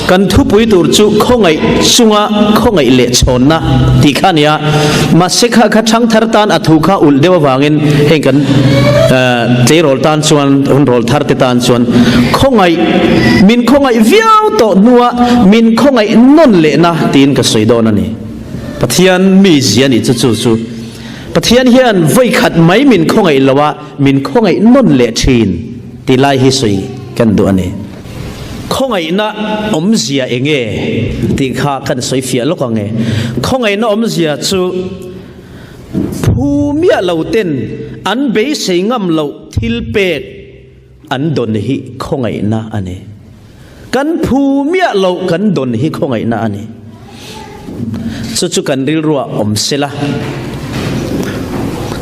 Kan thupui tur chu khawngaih chunga khawngaih leh chhawnna tih kha a ni a, mahse kha kha thangthar tan a thu kha ulh deuh avangin heng kan tleirawl tan chuan hun rawl thar te tan chuan khawngaih min khawngaih viau tawh hnua min khawngaih nawn lehna tiin ka sawi dawn a ni. Pathian mizia nih chu chu chu Pathian hian vawikhat mai min khawngaih lo a, min khawngaih nawn leh thin tih lai hi sawi kan duh a ni. Khawngaihna awmzia eng nge tih kha kan sawi fiah lawk ang e. Khawngaihna awmzia chu phu miah lo ten an beisei ngam loh thil pek an dawn hi khawngaihna a ni. Kan phu miah loh kan dawn hi khawngaihna a ni. Chu chu kan rilruah awm sela.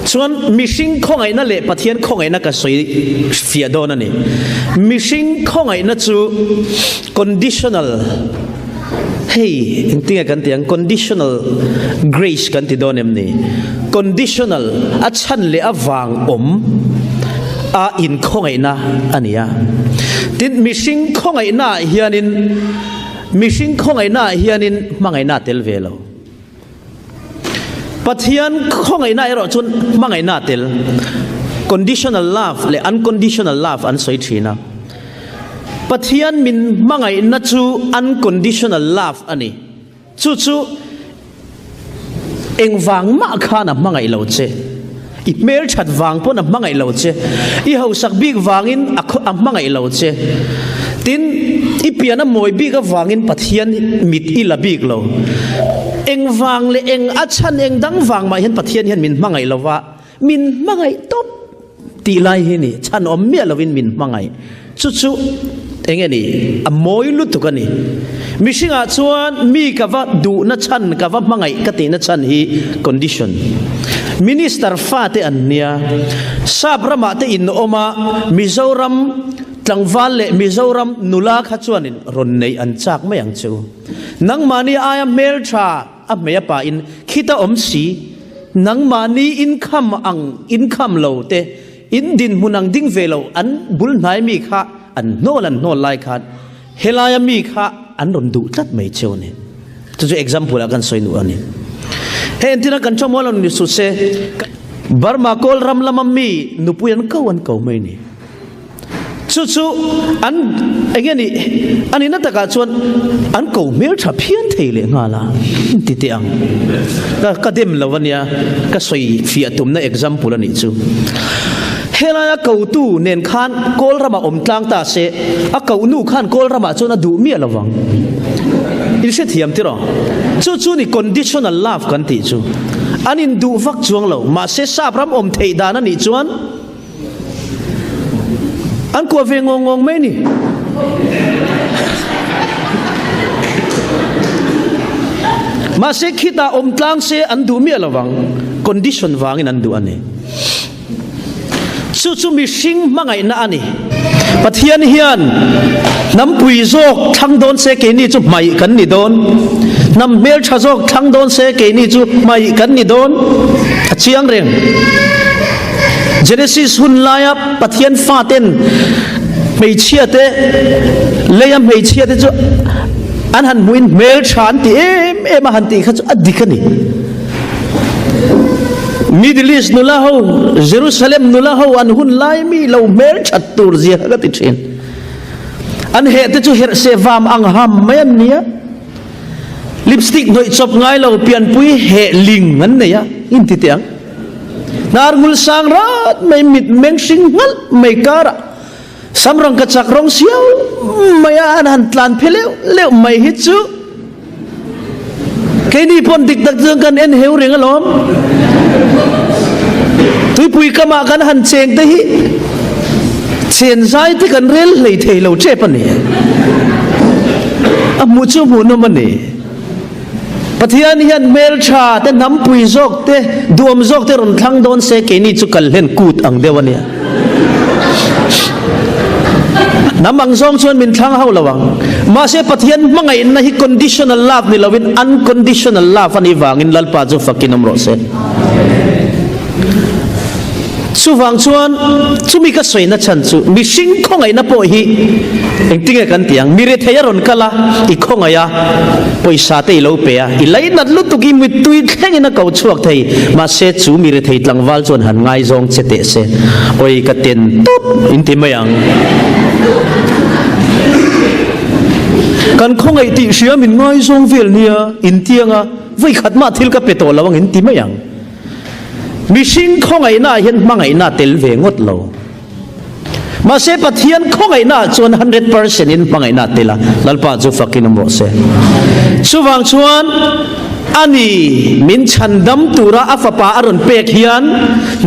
Chuan mihring khawngaihna leh Pathian khawngaihna ka sawi fiah dawn a ni. Mihring khawngaihna chu conditional, hei engtinge kan tih ang, conditional grace kan ti dawn em ni? Conditional, a chhan leh a vang awm a inkhawngaihna a ni a. Tin, mihring khawngaihna ah hianin Mihring khawngaihna ah hianin hmangaihna a tel ve lo. Pathian khawngaihna erawh chuan hmangaihna a tel. Conditional love leh unconditional love an sawi thin a. Pathian min hmangaihna chu unconditional love a ni. Chu chu Engvang mah khan a hmangaih lo che. I hmelthat vang pawn a hmangaih lo che. I hausak bik vangin a hmangaih lo che. Tin, i pian a mawi bik avangin Pathian mit i la bik lo. Engvang leh eng a chhan eng dang vang mah hian Pathian hian min hmangaih lo va, min hmangaih tawp tih lai hi ni. Chhan awm miah lovin min hmangaih. Chu chu eng nge ni? A mawi lutuk a ni. Mihringah chuan mi ka va duhna chhan, ka va hmangaih ka tihna chhan hi condition. Minister fate an nia. Sap ramah te in awm a, Mizoram tlangval leh Mizoram nula kha chuanin rawn neih an chak mai ang che u. Nangmahni aia hmeltha a hmei a pahin khita awm si, nangmahni income ang income lo te, In dinhmun ang ding ve lo an bul hnai mi kha an hnawl an hnawl lai khan helaia mi kha an rawn duh tlat mai cheu a ni. Chu chu example ah kan sawi nuh a ni. Hei entirna kan chawm mual lo ni suh se, Burma kawl ram lama mi nupui an ko an ko mai ni. Chu chu an enge ni a nihna takah chuan an ko hmel tha phian thei leh nghal a ti teh ang. Ka ka dem lo ania ka sawi fiah tumna example a nih chu. Helaia kotu nen khan kawl ramah awm tlang ta se a koh nu khan kawl ramah chuan a duh miah lo vang. In hrethiam tiraw? Chu chu ni conditional love kan tih chu. An induh vak chuang lo mahse sap ram awm theih dan a nih chuan An kuah ve ngawng ngawng mai ni. Mahse khitah awm tlang se an duh miah lovang. Condition vangin an duh a ni. Chu chu mihring hmangaihna a ni. Pathian hian hnampui zawk thlang dawn se keini chu hmaih kan ni dawn. Hnam hmeltha zawk thlang dawn se keini chu hmaih kan ni dawn. A chiang reng. Genesis hun laia Pathian faten hmeichhia te leia hmeichhia te chu an han hmuhin hmeltha an ti em em a han tih kha chu a dik a ni. Middle East nula ho, Jerusalem nula ho an hun lai mi lo hmelthat tur zia kha ka ti thin. An heh te chu herh se vam ang ham mai an nia. Lipstick hnawih chawp ngai lo pianpui heh ling an nei a, in ti teh ang. Hnar ngul sang rat mai mit meng hring nghalh mai karah sam rangka chak rawng siau mai a an han tlan phe leuh leuh mai hi chu keini pawn dik tak chuan kan en heu reng alawm. Tuipui kamah kan han cheng te hi chen zai te kan rel hlei thei lo tep a ni. A hmuh chu hmuhnawm a ni. Pathian hian hmeltha te, hnampui zawk te, duam zawk te rawn thlang dawn se keini chu kal hlen kut ang deuh a nia. Hnam ang zawng chuan min thlang hauh lo ang. Mahse Pathian hmangaihna hi conditional love ni lovin unconditional love a nih vangin Lalpa chu fakin awm rawh se. Chuvang chuan chumi ka sawina chhan chu mihring khawngaihna pawh hi engtinge kan tih ang? Mi rethei a rawn kal a, i khawngaih a, pawisa te i lo pe a, i lainat lutuk i mittui thlengin a ko chhuak thei, mahse chu mi rethei tlangval chuan han ngaizawng che teh se, awi ka ten tawp in ti mai ang. Kan khawngaih tih hria min ngaizawng vel nia intiang a, vawikhat mah thil ka pe tawh lo ang in ti mai ang. Mihring khawngaihna ah hian hmangaihna a tel ve ngawt lo. Mahse Pathian khawngaihna ah chuan 100% in hmangaihna a tel a, Lalpa chu fakin awm rawh se. Chuvang chuan ani min chhandam tura a fapa a rawn pek hian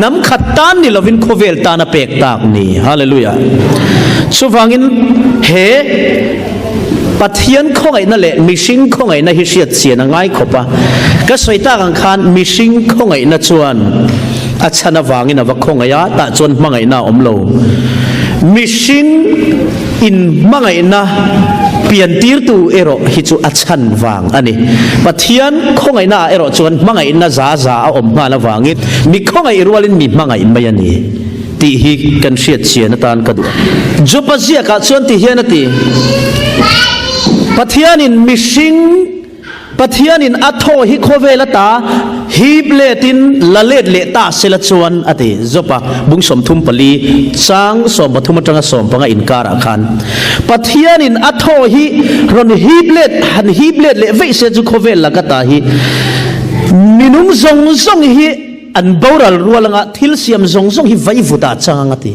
hnam khat tan ni lovin khawvel tan a pek tak ni. Hallelujah. Chuvangin he Pathian khawngaihna leh mihring khawngaihna hi hriat chian a ngai khawp a. Ka sawi tak ang khan mihring khawngaihna chuan a chhan avangin a va khawngaih a, tah chuan hmangaihna a awm lo. Mihring in hmangaihna piantirtu erawh hi chu a chhan vang a ni. Pathian khawngaihna ah erawh chuan hmangaihna za za a awm nghal avangin mi khawngaih rualin mi hmangaih mai a ni. Tih hi kan hriat chian atan ka duh a. Job-a ziakah chuan ti hian a ti, Pathianin mihring, Pathianin a thaw hi khawvel ata hip letin la let leh ta sela chuan, a ti. Job-a bung 34 chang 13 atanga 15 inkarah khan Pathianin a thaw hi rawn hip let, han hip let leh veih se chu khawvel laka ta hi minung zawng zawng hi An boral rual anga thil siam zawng zawng hi vai vut ah chang ang a ti.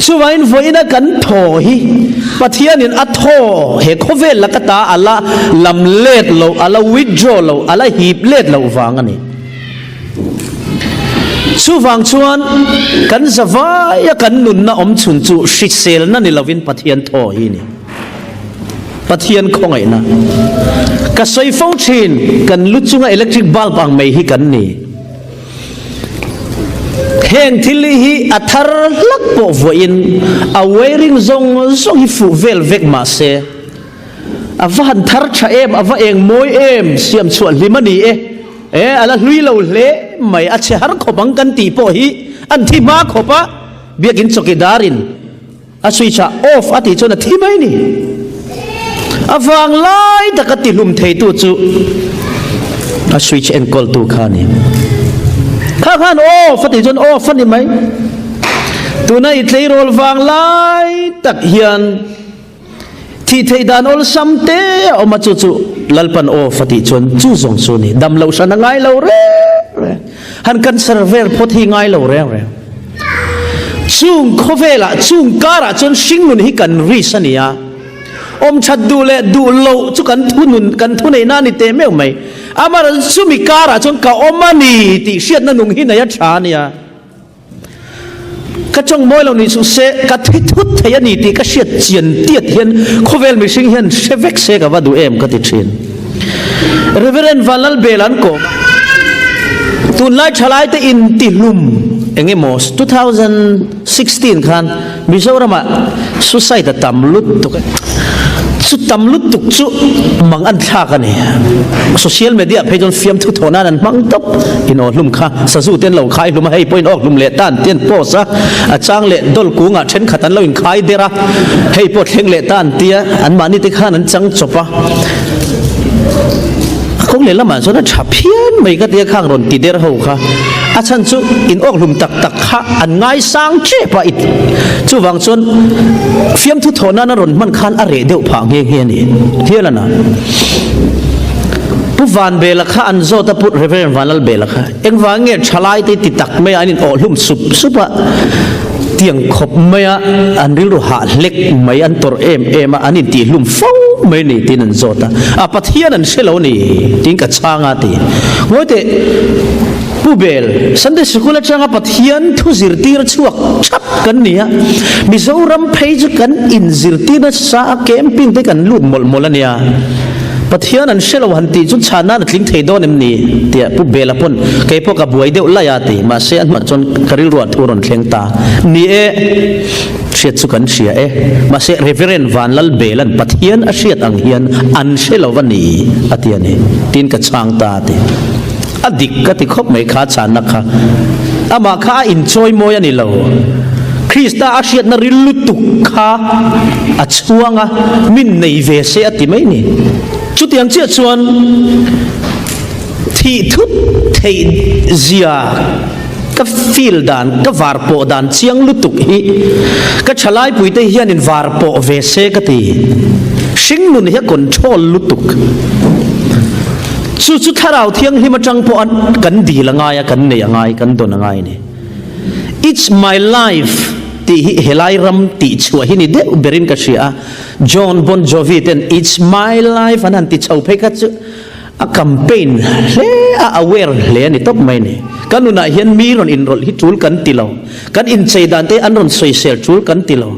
Chuvangin vawiina kan thaw hi Pathianin a thaw he khawvel laka ta a la lam let lo, a la withdraw lo, a la hip let loh vang a ni. Chuvang chuan kan zavaia kan nunna awm chhun chu hriselna ni lovin Pathian thaw hi a ni. Pathian khawngaihna ka sawi fo thin, kan lu chunga electric bulb ang mai hi kan ni. Heng thil hi a thar hlak pawh vuahin a wiring zawng zawng hi fuh vel vek mah se, a va han thar tha em, a va eng mawi em, siam chhuah hlim a ni e, e a la hlui lo hle mai, a chhe har khawp ang kan tih pawh hi an thi hma khawp a, biakin chawkidarin A switch a off a tih chuan a thi mai ni. A vang lai taka tihlum theitu chu a switch enkawltu kha a ni. Kha khan off a tih chuan off a ni mai. Tuna i tleirawl vang lai tak hian thih theih dan awlsam te a awm a, chu chu Lalpan off a tih chuan chu zawng chu a ni. Dam loh hran a ngai lo reng reng. Han cancer vel phawt hi ngai lo reng reng. Chung khawvelah, chung karah chuan hringnun hi kan risk a ni a. Awm that duh leh duh loh chu kan thunun, kan thuneihna a ni teh meuh mai. Amaherawhchu chumi karah chuan ka awm a ni tih hriatna nung hi nei a tha a nia. Ka tawng mawi lo nih suh se, ka thi thut thei a ni tih ka hriat chian tiat hian khawvel mihring hian hre vek se ka va duh em ka ti thin. Reverend Vanlalbel an kawm a, tunlai thalaite intihlum eng emaw 2016 khan Mizoramah suicide a tam lutuk a, chu tam lutuk chu mang an thlak a ni. Social media phei chuan fiamthu thawh nan an hmang tawp, in aw hlum kha sazu te an lo khai hlum a, hei pawh in awk hlum leh tan tih an post a, a chang leh dawlh kungah thenkhat an lo inkhai der a, hei pawh thleng leh tan tia anmahni te khan an chang chawp a. A kawng leh lamah chuan a tha phian mai ka tia khang rawn ti der ho kha. A chhan chu in awk hlum tak tak kha an ngaisang tep a, chuvang chuan fiamthu thawh nana rawn hman khan a reh deuh phah nghe nghe a ni. Hial a na. Pu Vanbela kha an zawt a, Pu Reverend Vanlalbela kha engvang nge thalai te ti tak mai a an in awh hlum sup sup a, tiang khawp mai a an rilru hah hlek mai an tawrh em em a an intih hlum fo mai ni tiin an zawt a, a Pathian an hre lo ni tiin ka chhang a ti. Ngawi teh Pu Bel, Sunday Sikul atanga Pathian thu zirtir chhuak thap kan ni a, Mizoram phei chu kan inzirtir nasa a camping te kan lut mawlh mawlh a nia. Pathian an hre lo han tih chu chhan nan a tling thei dawn em ni? tia Pu Bela pawn kei pawh ka buai deuh lai a ti. Mahse a hnuah chuan ka rilruah thu rawn thleng ta. Ni e, hriat chu kan hria e. Mahse Reverend Vanlal Bela'n Pathian a hriat ang hian an hre lo va ni a ti a ni. Tiin ka chhang ta a ti. A dik ka ti khawp mai kha chhanna kha. Amah kha a inchawimawi a ni lo. Krista a hriatna ril lutuk kha a chhuang a, min nei ve se a ti mai ni. Chutiang chiah chuan thih thut theih zia ka feel dan, ka var pawh dan chiang lutuk hi ka thalaipuite hianin var pawh ve se ka ti. Hringnun hi a control lutuk. Chu chu Thlarau Thianghlim atang pawh a kan dil a ngai a, kan nei a ngai, kan dawn a ngai a ni. It's my life tih hi helai ram tih chhuah hi ni deuh berin ka hria a. John Bon Jovi ten It's my life an han ti chho phei kha chu a campaign hle a, aware hle a ni tawp mai a ni. Kan nunah hian mi rawn inrawlh hi tul kan ti lo. Kan inchei dan te an rawn sawisel tul kan ti lo.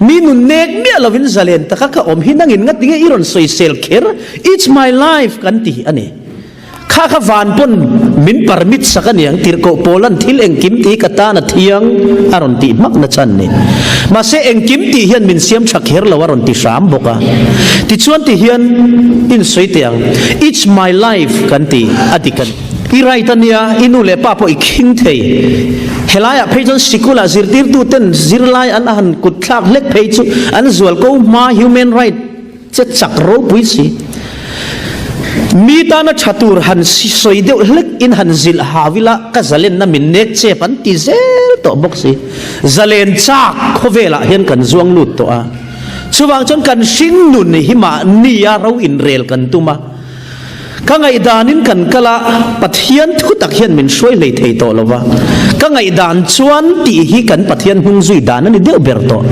Mi nun nek miah lovin zalen taka ka awm hi nangin nga tinge i rawn sawisel kher, it's my life kan ti a ni. Kha kha van pawn min permit sak a niang, tirhkoh Paula'n thil engkim tih hi ka tan a thiang a rawn tih hmak na chan ni. Mahse engkim tih hian min siam tha kher lo a rawn ti hram bawk a. Tichuan ti hian insawi teh ang, it's my life kan ti a dik a ni. I right a nia, i nu leh pa pawh i khing thei. Helaiah phei chuan sikula zirtirtuten zirlai an han kut thlak hlek phei chu an zual ko hma human right che chak ropui si. Mi tana tha tur han sawi deuh hlek in han zilh hau ila ka zalenna min nek chep an ti zel tawh bawk si. Zalen chak khawvelah hian kan zuang lut tawh a. Chuvang chuan kan hring nun hi mahnia ro inrel kan tum a. Ka ngaihdanin kan kal a, Pathian thu tak hian min hruai hlei thei tawh lo va. Ka ngaihdan chuan tih hi kan Pathian hnung zui dan a ni deuh ber tawh.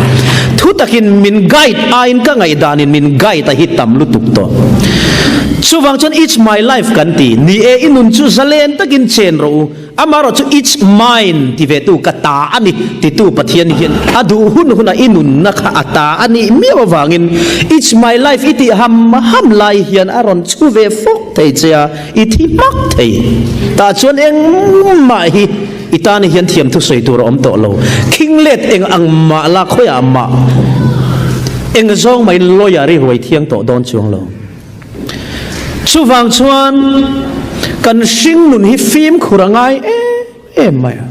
Thu takin min guide aiin ka ngaihdanin min guide a hi tam lutuk tawh. Chuvang chuan it's my life kan ti. Ni e, i nun chu zalen takin chen rawh u. Amaherawh chu it's mine ti ve tu ka ta a ni titu Pathian hian a duh hun hunah i nunna kha a ta a nih miau avangin it's my life i tih ham ham lai hian a rawn chhu ve fawk thei che a, i thi hmak thei. Tah chuan engmah hi i tan hian thiam thusawi tur a awm tawh lo. Khing let eng ang mah la khawiah mah eng zawng mahin lawyer i ruai thiang tawh dawn chuang lo. Chuvang chuan kan hringnun hi fimkhur a ngai em em mai a.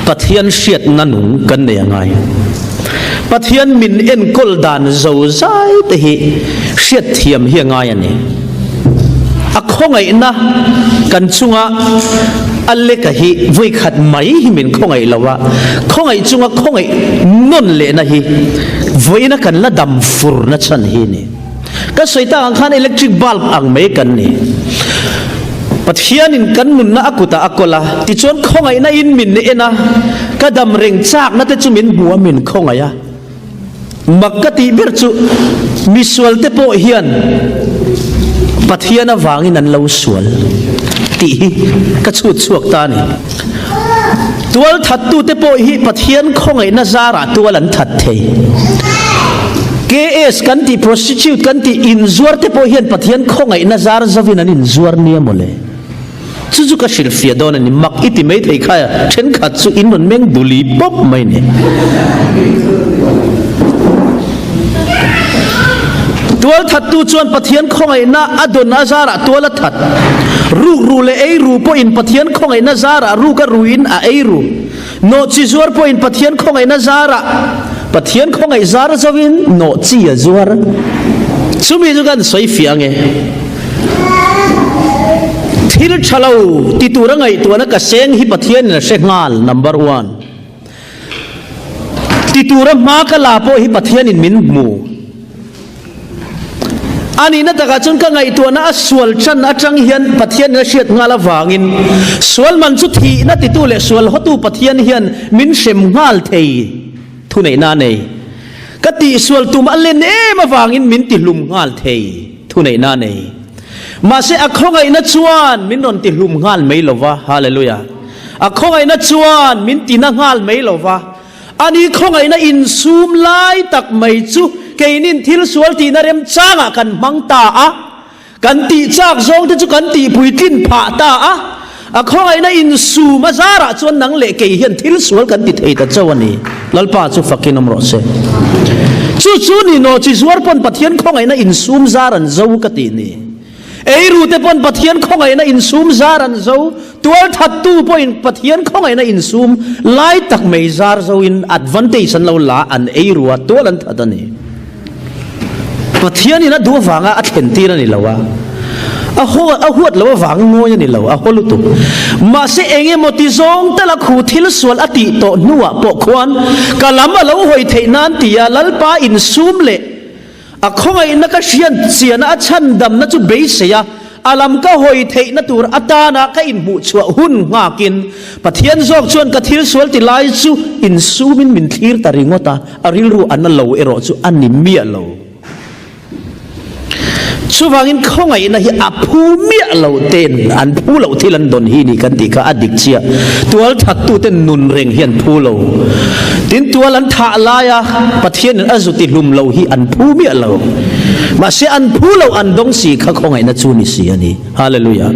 Pathian hriatna nung kan nei a ngai. Pathian min enkawl dan zo zai te hi hriatthiam hi a ngai a ni. A khawngaihna kan chunga a leka hi vawikhat mai hi min khawngaih lo a, khawngaih chunga khawngaih nawn lehna hi vawiina kan la dam furna chhan hi a ni. Ka sawi tak ang khan electric bulb ang mai kan ni. Pathianin kan nunna a kutah a kawl a, tichuan khawngaihna in min en a, ka dam reng chakna te chu min hmu a, min khawngaih a. Mak ka tih ber chu misual te pawh hian Pathian avangin an lo sual tih hi ka chhut chhuak ta a ni. Tual thattute pawh hi Pathian khawngaihna zarah tual an that thei. KS kan tih, prostitute kan tih, inzuar te pawh hian Pathian khawngaihna zar zovin an inzuar nia mawle. Chu chu ka hrilhfiah dawn a ni. Mak i ti mai thei kha thenkhat chu in rawn meng duli pawp mai ni. Tual thattu chuan Pathian khawngaihna a dawn a zarah tual a that. Rukru leh eiru pawhin Pathian khawngaihna zarah ruk a ruin a eiru. Nawhchi zuar pawhin Pathian khawngaihna zarah Pathian khawngaih zar zoin nawhchi a zuar. Chumi chu kan sawi fiah ange. Thil tha lo ti tura ngaihtuahna ka seng hi Pathianin a hre nghal, number one. Ti tura hma ka la pawh hi Pathianin min hmu. A nihna takah chuan ka ngaihtuahna a sual chan atang hian Pathianin a hriat nghal avangin sual man chu thihna titu leh sual hawtu Pathian hian min hrem nghal thei thuneihna a nei. Ka tihsual tum a len em avangin min tihlum nghal thei thuneihna a nei. Mahse a khawngaihna chuan min rawn tihlum nghal mai lova, Hallelujah! A khawngaihna chuan min tina nghal mai lova, Ani khawngaihna insum lai tak mai chu keinin thil sual tihna remchangah kan hmang ta a, kan tih chak zawngte chu kan tihpuitlin phah ta a. A khawngaihna insum a zarah chuan nang leh kei hian thil sual kan ti thei ta chauh a ni. Lalpa chu fakin awm rawh se. Chu chu ni naw chi zuar pawn Pathian khawngaihna insum zar an zo ka tih ni. Eirute pawn Pathian khawngaihna insum zar an zo, tualthattu pawhin Pathian khawngaihna insum lai tak mai zar zoin advantage an lo la, an eiru a, tual an that a ni. Pathianin a duh avanga a thlen tir a ni lo a, a haw a huat loh avang ngawi a ni lo, a haw lutuk. Mahse eng emaw ti zawng tala khu thil sual a tih tawh hnuah pawh khuan ka lam a lo hawi theih nan tia Lalpa insum leh A khawngaihna ka hriat chiana a chhandamna chu beisei a, a lam ka hawi theihna tur atana ka inhmuhchhuah hun nghakin Pathian zawk chuan ka thil sual ti lai chu insumin min thlir ta ringawt a, a rilru a na lo erawh chu a ni miah lo. Chuvangin khawngaihna hi a phu miah lo ten an phu loh thil an dawn hi ni kan tih kha a dik chiah. Tualthattute nun reng hi an phu lo. Tin, tual an thah laia Pathianin a zu tihlum lo hi an phu miah lo. Mahse, an phu lo an dawng si kha khawngaihna chu ni si a ni. Hallelujah!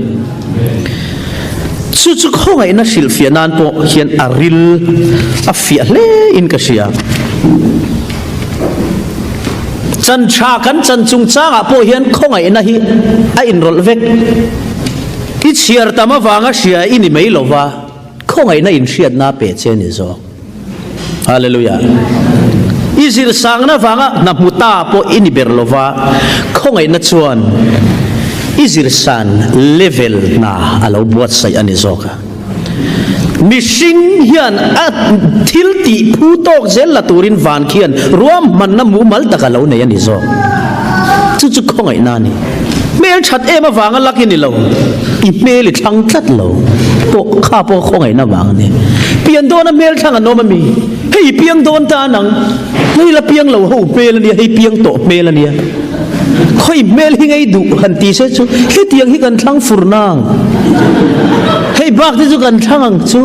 Chu chu khawngaihna hrilhfiah nan pawh hian a ril a fiah hle in ka hria. Chan tha kan chan chungchangah pawh hian khawngaihna hi a inrawlh vek. I chhiar tam avanga hria i ni mai lova, khawngaihna inhriatna pe che ni zawk. Hallelujah. I zir sangna vanga hna hmu ta pawh i ni ber lova, khawngaihna chuan i zir san level hna a lo buatsaih a ni zawk a. Mihring hian a thil tih phu tawk zel la turin van khian ruahmanna mumal tak a lo nei a ni zawk. Chu chu khawngaihna a ni. Hmel that em avanga lak i ni lo, i hmel i thlang tlat lo pawh kha pawh khawngaihna vang a ni. Pian dawna hmel thlang an awm a mi? Hei i piang dawn ta nang, hei la piang lo ho hmel a nia, hei piang tawh hmel a nia. Khawi hmel hi ngei duh han ti se chu hetiang hi kan thlang fur nang. Hei bak te chu kan thlang ang chu.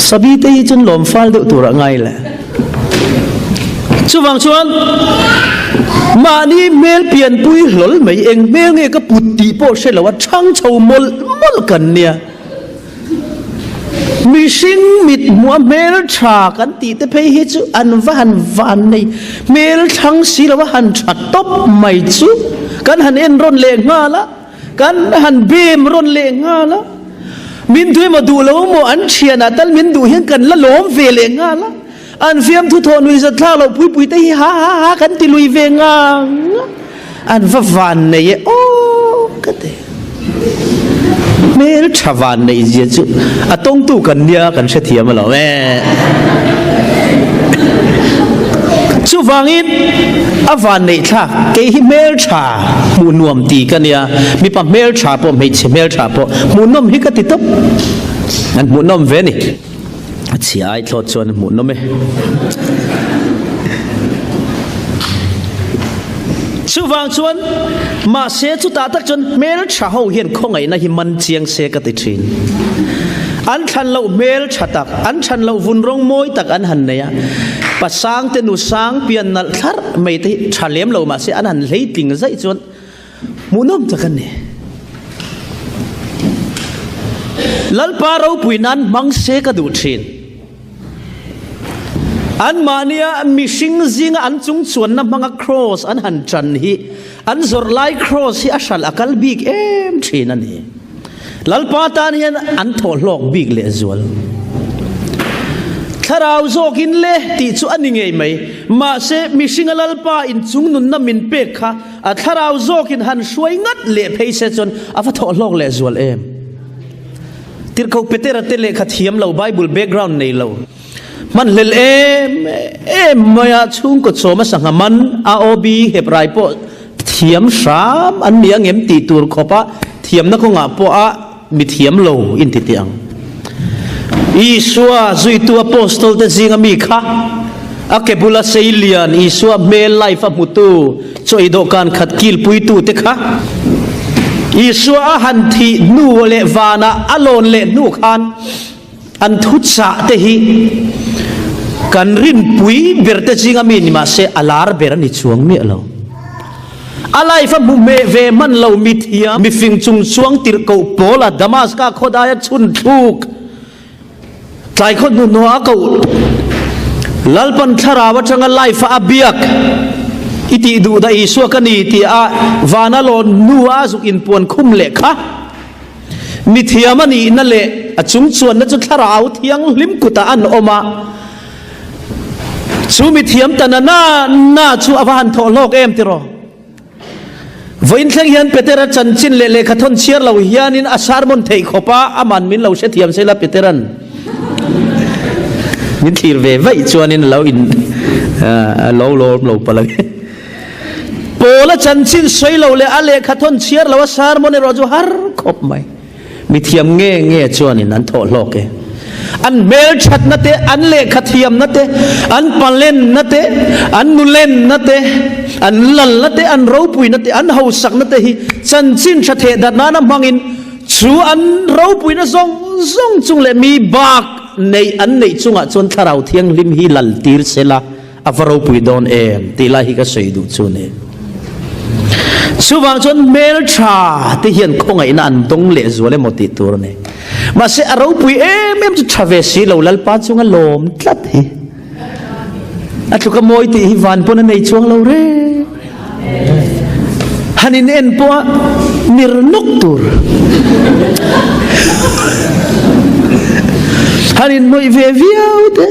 Sabi te hi chun lawm fal deuh tur ah ngai le. Chuvang chuan mahni hmel pianpui hlawl mai eng hmel nge ka put tih pawh hre lo a thang chho mawlh mawlh kan nia. Mihring mit hmuh a hmel tha kan tih te phei hi chu an va han van nei hmel thlang si lo a han tha tawp mai chu kan han en rawn leh nghal a, kan han bem rawn leh nghal a, min duh emaw duh lo emaw an thianah tal min duh hian kan la lawm ve leh nghal a, an fiamthu thawh nui zat thlak loh pui pui te hi ha ha ha kan ti lui ve ngang a, an va van nei e aw ka ti. Hmel tha van neih zia chu a tawngtu kan nia kan hrethiam alawm e. Chuvangin a van neih thlak kei hi hmel tha hmuh nuam ti ka nia, mipa hmel tha pawh hmeichhe hmel tha pawh hmuh nawm hi ka ti tawp. An hmuh nawm ve ni. A chhia ai thlawt chuan a hmuh nawm e. Chuvang chuan mahse chutah tak chuan hmel tha ho hian khawngaihna hi man chiang se ka ti thin. An thlan loh hmel tha tak, an thlan loh vun rawng mawi tak an han nei a. Pasang te nu sang pian nalh thlarh mai te hi tha lem lo mahse an han hleitling zaih chuan Hmuhnawm tak a ni. Lalpa ropui nan hmang se ka duh thin. Anmahnia mihring zinga an chungchuanna hmanga kraws an han tan hi an zawrh lai kraws hi a hralh a kal bik em thin a ni. Lalpa tan hian an thawhhlawk bik lehzual. Thlarau zawkin le tih chu a ni ngei mai. Mahse mihringa Lalpa inchungnunna min pek kha A thlarau zawkin han hruai ngat leh phei se chuan a va thawh hlawk leh zual em? Tirhkoh Petera te lehkha thiam lo, Bible background nei lo, hmanhlel em em maia chhungkaw chawm a sangha man, AOB, Hebrai pawh thiam hram an ni angem tih tur khawpa thiamna kawngah pawh a mi thiam lo in ti teh ang. Isua zuitu apostol te zinga mi kha a ke bula sei lian Isua hmel life a hmutu chaw ei dawhkan khat kilpuitu te kha Isua a han thih hnu leh vanah a lawn leh hnu khan an thuchah te hi kan rinpui ber te zinga mi ni mahse a lar ber a ni chuang miah lo. A life a hmu hmeh ve hman lo mi thiam, mi fing chung chuang tirhkoh pawl a Damaska khawdai a chhun thluk tlai khaw hnuhnawh a koh Lalpan thlarau atanga life a a biak. I tih duh dah Isua ka ni ti a vana lawn hnu a zuk inpuan khum leh kha. Mithiam a nihna leh a chungchuanna chu Thlarau Thianghlim kutah an awm a. Chu mithiam ta na na na chu a va han thawh hlawk em tiraw? Vawiin thleng hian Petera chanchin leh lehkhathawn chhiar lo hianin a sermon theih khawp a, aman min lo hrethiam sela Peteran min thlir ve vaih chuanin a lo in a lo lawm lo palh ang e. Paula chanchin sawi lo leh a lehkhathawn chhiar lo a sermon erawh chu har khawp mai. Mithiam nge nge chuanin an thawh hlawk e. An hmelthatna te, an lehkha thiamna te, an palenna te, an nulenna te, an lalna te, an ropuina te, an hausakna te hi chanchin tha theh dat nana hmangin chu an ropuina zawng zawng chung leh mi bak neih an neih chungah chuan Thlarau Thianghlim hi lal tir sela A va ropui dawn em tih lai hi ka sawi duh chu ni. Chuvang chuan hmeltha te hian khawngaihna an dawng leh zual emaw tih tur a ni. Mahse a ropui em em chu tha ve si lo Lalpa chunga lawm tlat hi. A tluka mawi tih hi van pawn a nei chuang lo reng. Han in en pawh a nir nawk tur. Han in hnawih ve viau te,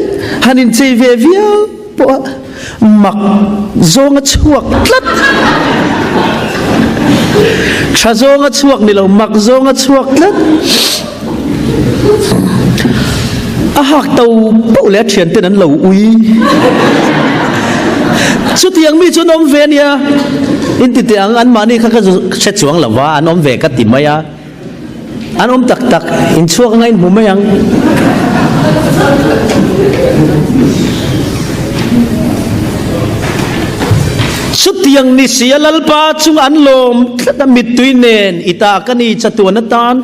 han in chei ve viau pawh a mak zawnga chhuak tlat. Tha zawnga chhuak ni lo, mak zawnga chhuak tlat. A hak to poh leh a thianten an lo ui. Chutiang mi chu an awm ve a nia. In ti teh ang, anmahni kha ka hre chuang lo va, an awm ve ka ti mai a. An awm tak tak, in chhuak anga in hmu mai ang. Chutiang ni si a Lalpa chung an lawm tlat a mittui nen i ta ka ni chatuan atan.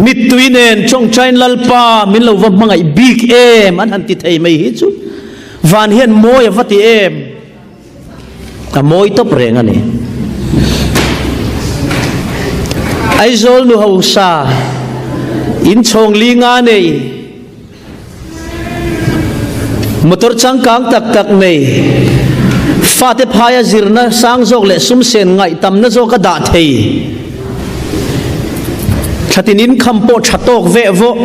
Mittui nen tawngtain Lalpa min lo va hmangaih bik em an han ti thei mai hi chu van hian mawi a va ti em a mawi tawp reng a ni. Aizawl nu hausa inchhawng li nga nei Motor changkang tak tak nei, fate phaia zirna sang zawk leh sum sen ngaih tamna zawk a dah thei. Thlatin income pawh tha tawk veh vawh.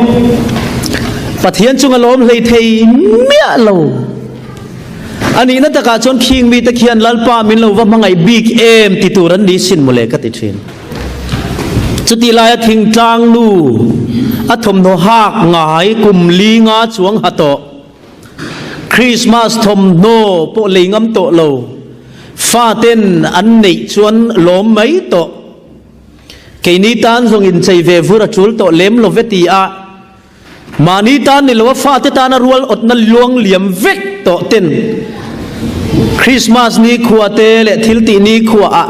Pathian chunga lawm hlei thei miah lo. A nihna takah chuan khing mite khian Lalpa min lo va hmangaih bik em ti tur an ni sin mawle ka ti thin. Chutih laia thingtlang nu a thawmhnaw hak ngai kum li nga chuang ha tawh. Christmas thawmhnaw pawh lei ngam tawh lo. Faten an neih chuan lawm mai tawh. Keini tan zawng inchei ve vur a tul tawh lem lo ve ti a. Mahni tan ni lo a fate tana rual awtna luang liam vek tawh ten Christmas ni khua te leh thil tih ni khua ah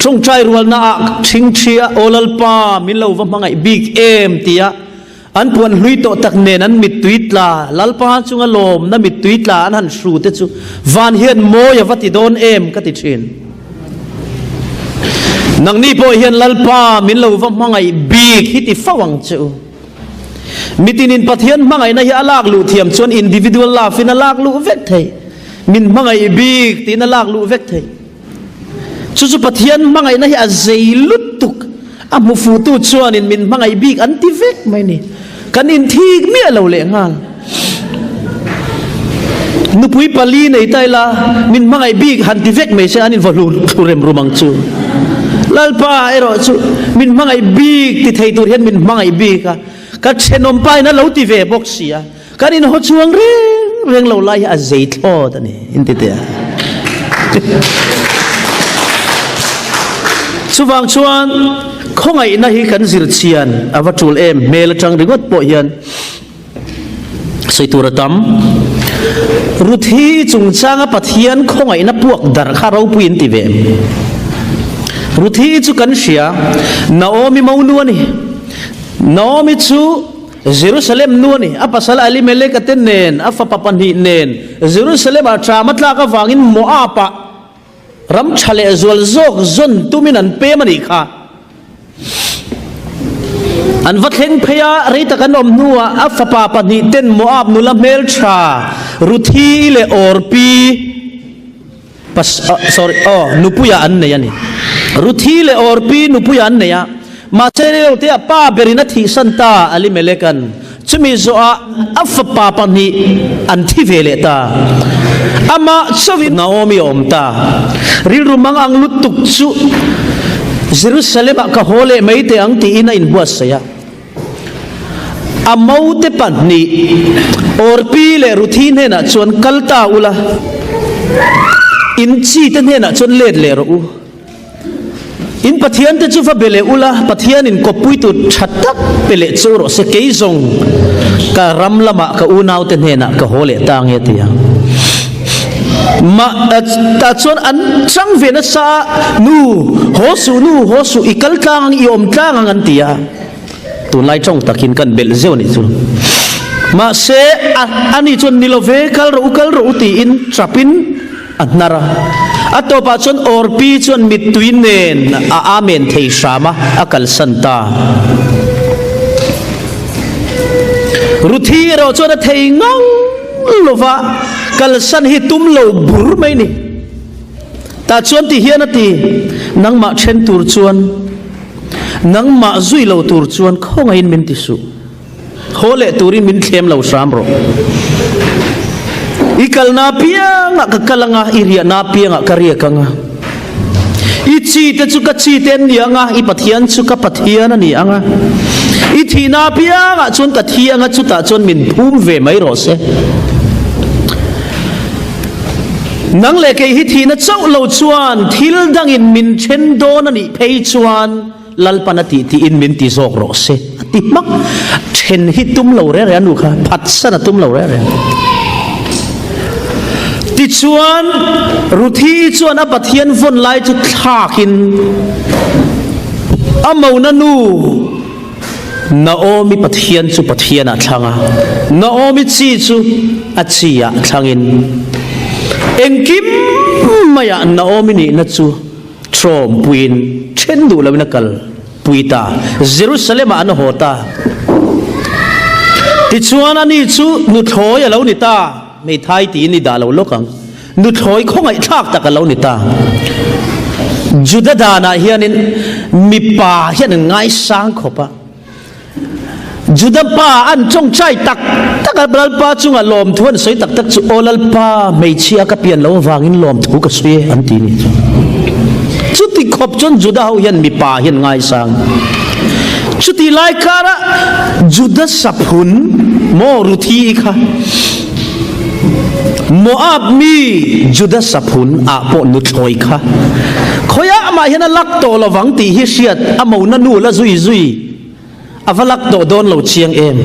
tawngtai rualna ah thingthia Aw Lalpa min lo va hmangaih bik em tia an puan hlui tawh tak nen an mittui tla Lalpa chunga lawmna mittui tla an han hru te chu van hian mawi a va ti dawn em ka ti thin. Nangni pawh hian Lalpa min lo va hmangaih bik hi ti fo ang che u. Mitinin Pathian hmangaihna hi a lak luh thiam chuan individual love in a lak luh vek thei. Min hmangaih bik tiin a lak luh vek thei. Chu chu Pathian hmangaihna hi a zei lutuk. A hmu fuhtu chuanin min hmangaih bik an ti vek mai ni. Kan inthik miah lo leh nghal. Nupui pali nei ta ila min hmangaih bik han ti vek mai se an invaw hlu thlu rem rum ang chu. Lalpa erawh chu min hmangaih bik ti thei tur hian min hmangaih bik a, ka thenawm pa in a lo ti ve bawk si a, kan inhaw chuang reng reng lo lai hi a zei thlawt a ni in ti teh a. Chuvang chuan khawngaihna hi kan zir chian a va tul em hmel atang ringawt pawh hian. Sawi tur a tam. Ruthi chungchanga Pathian khawngaihna puak darh kha ropui in ti ve em? Ruthi chu kan hria, Naomi monu a ni. Naomi chu Jerusalem nu a ni. A pasal Elimeleka te nen, a fapa pahnih nen Jerusalem-ah ṭam a tlak avangin Moab-ah ram ṭha leh zual zawk zawn tumin an pem a nih kha. An va thleng phei a, rei tak an awm hnuah a fapa pahnihten Moab nula hmeltha Ruthi leh Orpi pas sorry aw nupuia an nei a ni. Ruthi leh Orpi nupuia an nei a, mahse Reute a pa berin a thihsan ta Elimelek-a'n chumi zawhah a fapa pahnih an thi ve leh ta. Amah chauhin Naomi a awm ta. Rilru mang ang lutuk chu Jerusalem-ah ka haw leh mai teh ang tiin a inbuatsaih a. A mote pahnih Orpi leh Ruthi hnenah chuan kal ta ula, in chite hnenah chuan let leh rawh u. In Pathiante chu va be leh ula, Pathianin kawppui tur tha tak pe leh chu rawh se, kei zawng ka ram lamah ka unaute hnenah ka haw leh ta nge ti ang. Mah tah chuan an chang ve nasa a, Nu, haw suh, nu, haw suh, i kal tlang ang, i awm tlang ang an ti a. Tunlai tawng takin kan belh zeuh a nih chu. Mahse, a, ani chuan ni lo ve, kal rawh u, kal rawh u tiin chapin a hnar a. A tawpah chuan Orpi chuan mittui nen a amen thei hram a, a kalsan ta. Ruthi erawh chuan a thei ngang lo va, kalsan hi tum lo bur mai ni. Tah chuan ti hian a ti, Nangmah then tur chuan Nangmah zui lo tur chuan khawngaihin min ti suh. Haw leh turin min thlem lo hram rawh. I kalna apiangah ka kal anga, i riahna apiangah ka riak anga. I chi te chu ka chi te an ni anga, i Pathian chu ka Pathian a ni anga. I thihna apiangah chuan ka thi anga, chutah chuan min phum ve mai rawh se. Nang leh kei hi thihna chauh lo chuan thil dangin min then dawn a nih phei chuan Lalpan a tih tiin min ti zawk rawh se a ti hmak. Then hi tum lo reng reng a nu kha, phatsan a tum lo reng reng. Tichuan Ruthi chuan a Pathian vawn lai chu thlakin a mona nu Naomi Pathian chu Pathianah thlang a, Naomi chi chu a chi-ah thlangin engkim maiah Naomi nihna chu tawmpuiin then duh loin a kal pui ta. Jerusalem-ah an haw ta. Tichuan ani chu nuthlawi a lo ni ta, hmeithai tiin i dah lo lawk ang. Nuthlawi khawngaihthlak tak a lo ni ta. Juda danah hianin mipa hian an ngaisang khawp a. Juda pa an tawngtai tak tak a, Lalpa chunga lawmthu an sawi tak tak chu, Aw Lalpa, hmeichhia ka pian lo avangin lawmthu ka sawi e, an ti ni chu. Chuti khawp chuan Juda ho hian mipa hi an ngaisang. Chuti lai kara Juda saphun maw Ruthi kha, Moab mi Juda saphun ah pawh nuthlawi kha khawiah mah hian a lak tawh lovang tih hi hriat a mona nu la zui zui a va lak tawh dawn lo chiang em.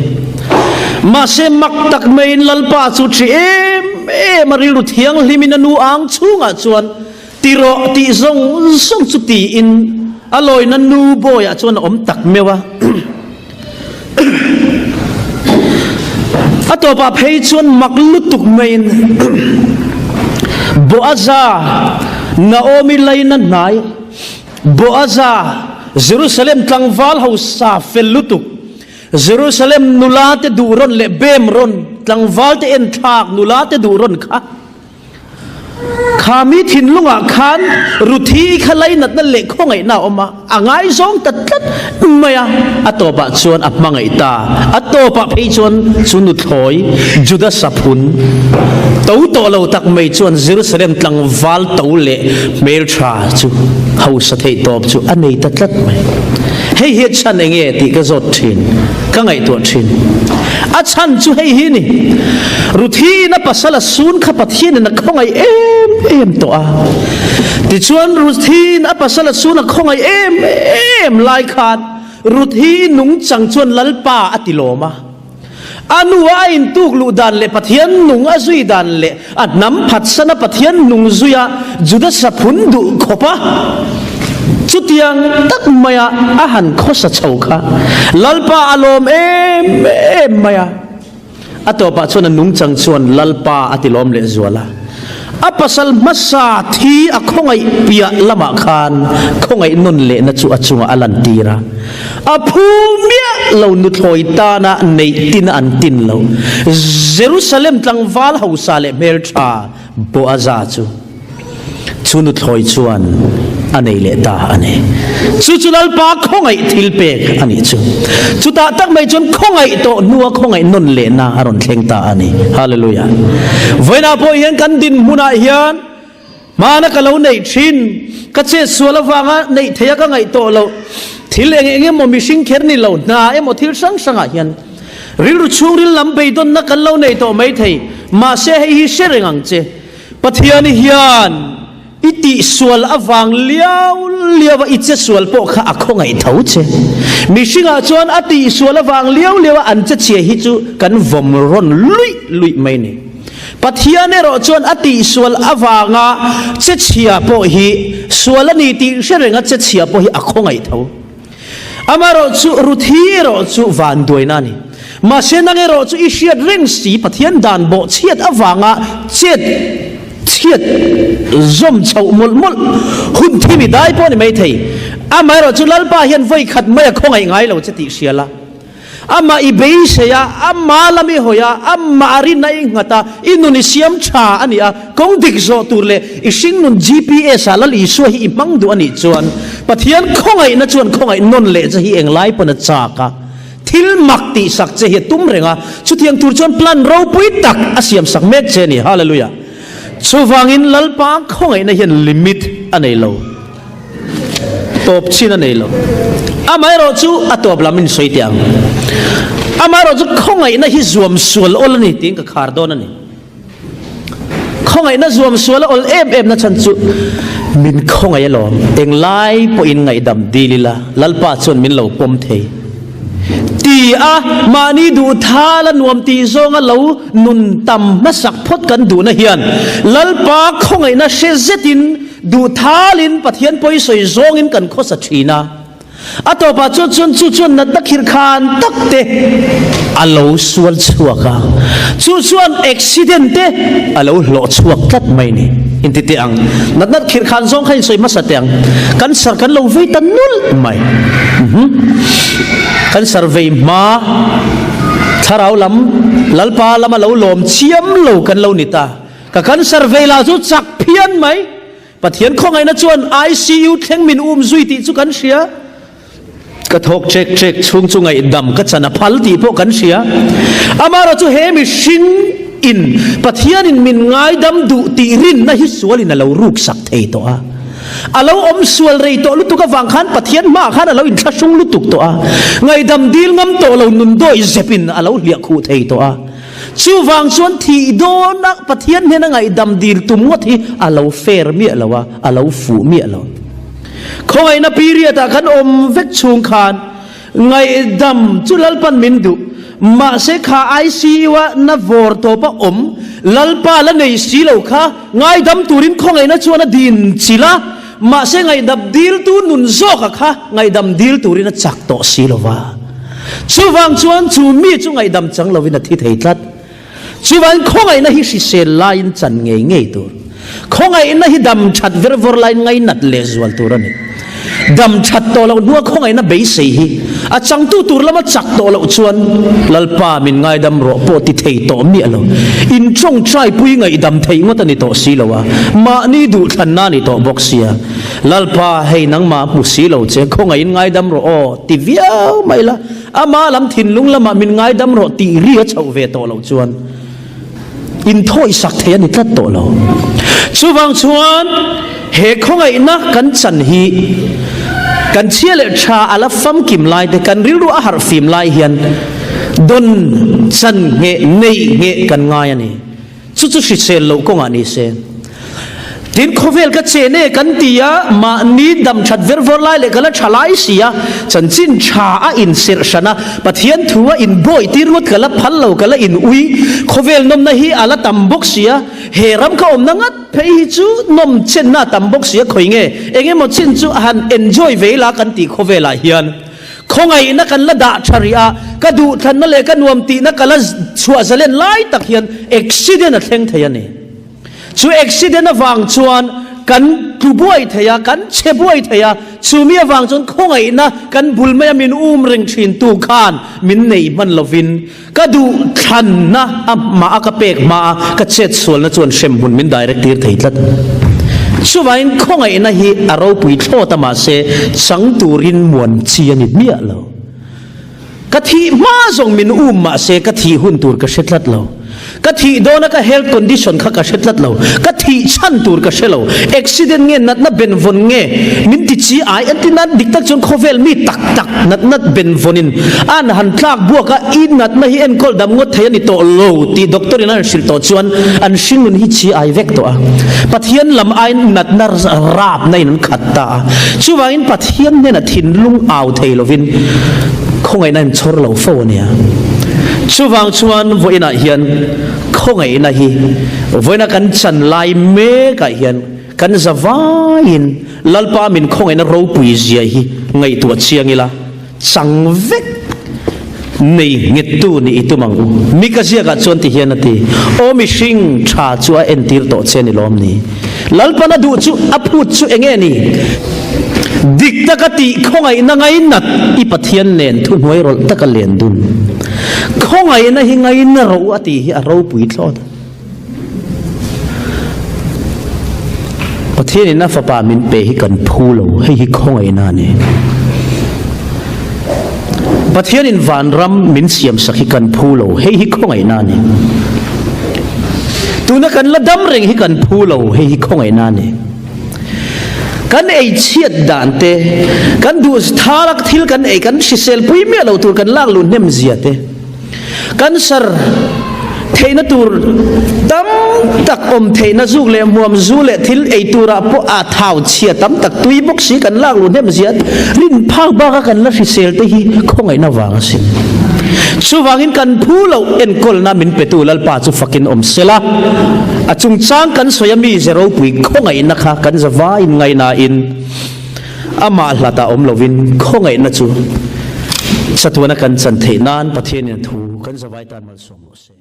Mahse mak tak maiin Lalpa chu ṭhi em em a rilru thianghlimin a nu ang chhungah chuan ti rawh tih zawng zawng chu tiin a lawina nu bawiah chuan a awm tak meuh a. A tawpah phei chuan mak lutuk maiin Boaza, Naomi laina hnai, Boaza, Jerusalem tlangval hausa fel lutuk, Jerusalem nula te duh rawn leh bem rawn, tlangval te enthlak nula te duh rawn kha, Kha mi thinlungah khan Ruthi kha lainatna leh khawngaihna a awm a, a ngaizawng ta tlat mai a, a tawpah chuan a hmangaih ta. A tawpah phei chuan chu nuthlawi Juda saphun to tawh lo tak mai chuan Jerusalem tlangval to leh hmeltha chu hausa theih tawp chu a nei ta tlat mai. Hei hi a chhan eng nge tih ka zawt thin, ka ngaihtuah thin. A chhan chu hei hi ni, Ruthiin a pasal a sun kha Pathianin a khawngaih em em tawh a. Tichuan Ruthiin a pasal a sun a khawngaih em em lai khan Ruthi nungchang chuan Lalpa a ti lawm a. A nu a intuk luh dan leh Pathian nung a zui dan leh a hnam phatsana Pathian nung zuia Juda saphun duh khawp a, chutiang tak maia a han khawsa chho kha Lalpa a lawm em em mai a. A tawpah chuan a nungchang chuan Lalpa a ti lawm leh zual a. A pasal hmasa thi a khawngaih piah lamah khan khawngaih nawn lehna chu a chungah a lantir a. A phu miah lo nuthlawi tana neih tin an tin lo. Jerusalem tlangval hausa leh hmeltha Boaza chu chu nuthlawi chuan a nei leh ta a ni. Chu chu Lalpa khawngaih thil pek a nih chu. Chutah tak mai chuan khawngaih tawh hnua khawngaih nawn lehna a rawn thleng ta a ni. Hallelujah. Vawiinah pawh hian kan dinhmunah hian hmana ka lo neih thin, ka chetsual avanga neih theia ka ngaih tawh loh thil eng eng emaw mihring kher ni lo hna emaw thil hrang hrangah hian rilru chhungril lam beidawnna kan lo nei tawh mai thei. Mahse hei hi hre reng ang che. Pathian hian i tihsual avang liau liau a i che sual pawh kha a khawngaih tho che. Mihringah chuan a tihsual avang liau liau a an che chhia hi chu kan vawm rawn luih luih mai ni. Pathian erawh chuan a tihsual avanga che chhia pawh hi sual a ni tih hre renga che chhia pawh hi a khawngaih tho. Amaherawhchu Ruthi erawh chu vanduaina a ni. Mahse nang erawh chu i hriat reng si Pathian dan bawh chhiat avanga chet chhiat zawm chhoh mawlh mawlh hun thim i dai pawh a ni maithei. Amaherawhchu Lalpa hian vawi khat mai a khawngaih ngai lo che tih hria la. Amah i beisei a, ama lam i hawi a, amah a rinna i nghat a, i nun i siam tha a ni a, kawng dik zawh tur leh i hringnun GPS ah Lal Isua hi i hmang duh a nih chuan Pathian khawngaihna chuan khawngaih nawn leh che hi englai pawn a chak a, thil mak tihsak che hi a tum reng a, chutiang tur chuan plan ropui tak a siamsak mek che a ni. Hallelujah! Chuvangin Lalpa khawngaihna hian limit a nei lo. Tawp chin a nei lo. Amaherawh chu a tawp lam in sawi teh ang. Amaherawh chu khawngaihna hi zuam sual awl a ni tiin ka khar dawn a ni. Khawngaihna zuam sual a awl em em na chhan chu min khawngaih alawm. Englai pawhin ngaihdam dil ila Lalpa chuan min lo pawm thei. Ti a mahni duh thal a nuam tih zawnga lo nun tam hmasak phawt kan duhna hian Lalpa khawngaihna hre zetin Duh thalin Pathian pawi sawi zawngin kan khawsa thin a, a tawpah chuan chuan chu chuan natna khirh khan tak te a lo sual chhuak a, chu chuan accident te a lo hlawh chhuak tlat mai ni. Inti teh ang, natna khirh khan zawng kha insawi hmasa teh ang, kan sar kan lo vei ta nulh mai. Kan sar vei hma thlarau lam Lalpa lama lo lawm chiam lo kan lo ni ta. Ka cancer vei lah chu chak phian mai. Pathian khawngaihna chuan ICU thleng min um zui tih chu kan hria. Ka thawk ṭek ṭek chhung chu ngaihdam ka chan a phal tih pawh kan hria. Amaherawh chu he mihring in Pathianin min ngaidam duh tih rinna hi sualin a lo ruksak thei tawh a. A lo awm sual rei tawh lutuk avang khan Pathian hmaah khan a lo inthlahrung lutuk tawh a. Ngaihdam dil ngam tawh lo nun dawi zepin a lo hliah khuh thei tawh a. Chuvang chuan thih dawna Pathian hnena ngaihdam dil tum ngawt hi a lo fair miah lo a, a lo fuh miah lo. Khawngaihna period ah kan awm vek chhung khan ngaihdam chu Lalpan min duh, mahse kha ICU a na vawr tawp a awm Lalpa la nei si lo kha ngaidam turin khawngaihna chuan a din chilh a, Mahse ngaihdam diltu nun zawka kha ngaihdam dil turin a chak tawh si lo va. Chuvang chuan chu mi chu ngaihdam chang lovin a thi thei tlat. Chuvangin khawngaihna hi hrisel laiin chan ngei ngei tur. Khawngaihna hi dam that ver vawr laiin ngainat lehzual tur a ni. Dam that tawh loh hnua khawngaihna beisei hi a changtu tur lama chak tawh loh chuan Lalpa min ngaidam rawh pawh ti thei tawh miah lo. In tawngtai pui ngaihdam theih ngawt a ni tawh si lo a, mahni duhthlanna a ni tawh bawk sia. Lalpa hei nangmah hmu si lo che, khawngaihin ngaidam rawh aw ti viau mai la, ama lam thinlung lamah min ngaidam rawh tih ri a chhoh ve tawh loh chuan inthawisak thei a ni tlat tawh lo. Chuvang chuan he khawngaihna kan chan hi kan chhia leh tha a la famkim lai te, kan rilru a harh fim lai hian dawn chan ngheh neih ngheh kan ngai a ni. Chu chu hrisel loh kawngah ni se. Tin, khawvel ka chen e kan ti a, mahni dam that ver vawr lai leh ka la tha lai si a, chanchin tha a inserh hran a, Pathian thu a inbawi tir ngawt ka la phal lo, ka la in ui. Khawvel nawmna hi a la tam bawk si a, he ram ka awmna ngat phei hi chu nawm chenna a tam bawk si a, khawi nge eng emaw chin chu a han enjoy ve ila kan tih khawvelah hian khawngaihna kan la dah tha rih a, ka duhthlanna leh ka nuam tihna ka la chhuah zalen lai tak hian accident a thleng thei a ni. Chu accident avang chuan kan tlu buai thei a, kan chhe buai thei a, chumi avang chuan khawngaihna kan bul maia min um reng thintu khan min nei hman lovin ka duh thlanna a hma a ka pek hma a ka chet sualna chuan hremhmun min direct tir thei tlat. Chuvangin khawngaihna hi a ropui thlawt a mahse chang turin muan chi a ni hmiah lo. Ka thih hma zawng min um mahse ka thih hun tur ka hre tlat lo. Ka thih dawna ka health condition kha ka hre tlat lo. Ka thih chhan tur ka hre lo. Accident nge natna benvawn nge min ti chi ai an ti nan dik tak chuan khawvel mi tak tak natna benvawnin an han tlak buak a i natna hi enkawl dam ngawt thei a ni tawh lo tih doctor in an hrilh tawh chuan an hringnun hi chi ai vek tawh a. Pathian lam aiin natna rapna in an khat ta a. Chuvangin Pathian hnena thinlung au thei lovin khawngaihna in chhawr lo fo a nia. Chuvang chuan vawiinah hian khawngaihna hi vawiina kan chan lai mekah hian kan za vaiin Lalpa min khawngaihna ropui zia hi ngaihtuah chiang ila chang vek nei nghettu nih i tum ang u. Mika ziakah chuan ti hian a ti, Aw mihring, tha chu a entir tawh che ni lawm ni? Lalpan a duh chu a phut chu eng nge ni? Dik taka tih khawngaihna ngainat i Pathian nen thuhnuai rawlh taka len dun. Khawngaihna hi ngaina ro a tih hi a ropui thlawt. Pathianin a fapa min pe hi kan phu lo, hei hi khawngaihna a ni. Pathianin vanram min siamsak hi kan phu lo, hei hi khawngaihna a ni. Tuna kan la dam reng hi kan phu lo, hei hi khawngaihna a ni. Kan ei chhiat dan te, kan duh thalak thil kan ei, kan hrisel pui miah lo tur kan lak luh hnem zia te, Cancer theihna tur tam tak awm theihna zuk leh hmuam zu leh thil ei turah pawh a thau chhia tam tak tui bawk si kan lak luh hnem zia rin phak baka kan la hrisel te hi khawngaihna vang asin. Chuvangin kan phu loh enkawlna min petu Lalpa chu fakin awm sela, a chungchang kan sawi a mi ze ropui khawngaihna kha kan zavaiin ngaihnain, Amah hlatah awm lovin khawngaihna chu chatuana kan chan theih nan Pathianin a thu kan zavai tan malsawm rawh se.